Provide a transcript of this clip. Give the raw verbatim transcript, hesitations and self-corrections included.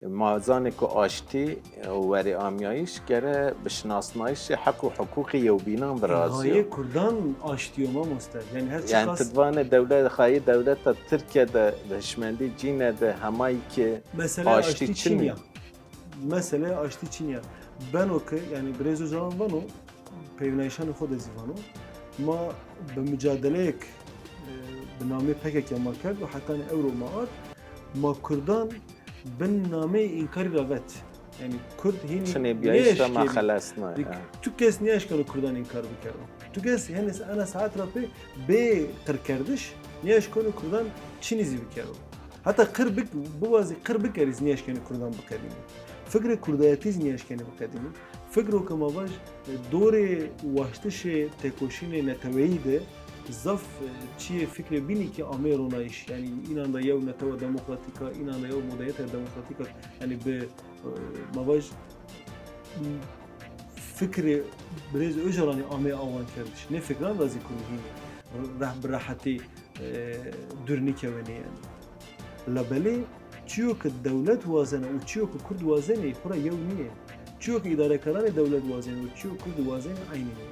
Ma zanê ku aştî û werêamyayîş gere bi şinasnayîşê heq û hiqûqê yewbînan virazîyo. Gayê Kurdan aştî yo mamoste. Yanî her çi Yani qas ti divanê dewlet, xayê dewleta Tirke de, di hişmendî cîne de hemayî ki mesele aştî aştî çin çin e. Ya. Mesele aştî çin ya. Beno ki, yanî Birêz Ocalan vano, peynayîşanê xo de zî vano, ma bi mucadeleyek, e, bi namê P K K ma kerd û hetanî ewro ma ard, ma Kurdan bin nameyê înkarî ra vet. Yanî Kurd hînî Çinê biyayîş ra ma nêeşkenî. xelesna. Dik-, tu kes nêeşkeno Kurdan înkar bikero. Tu kes henî ena saet ra pê bê qirkerdiş nêeşkeno Kurdan çinî zî bikero. Heta qir bik-, biwazî qir bikerî zî nêeşkenî Kurdan biqedînî. Fikrê kurdayetî zî nêeşkenî biqedînî. Fikro ke ma vaj, e, dorê waştişê têkoşînê neteweyî de zaf, e, çiyê fikrê bînî ki ameyê ronayîş. Yanî înan de yew netewa demokratîk a, înan de yew modenîyeta demokratîk a. Yanî bi, e, ma vaj, fikrê Birêz Ocalanî ameyê awankerdiş. Nê fikran ra zî kurî hînî reh-, bi rehetî, e, dûr nîkewenî yanî. Labelê çiyo ke dewlet wazena û çiyo ke kurd wazenê xwu ra yew nîyê. Çiyo ke îdarekaranê dewlet wazenê û çiyo kurd wazenê eynî nîyê.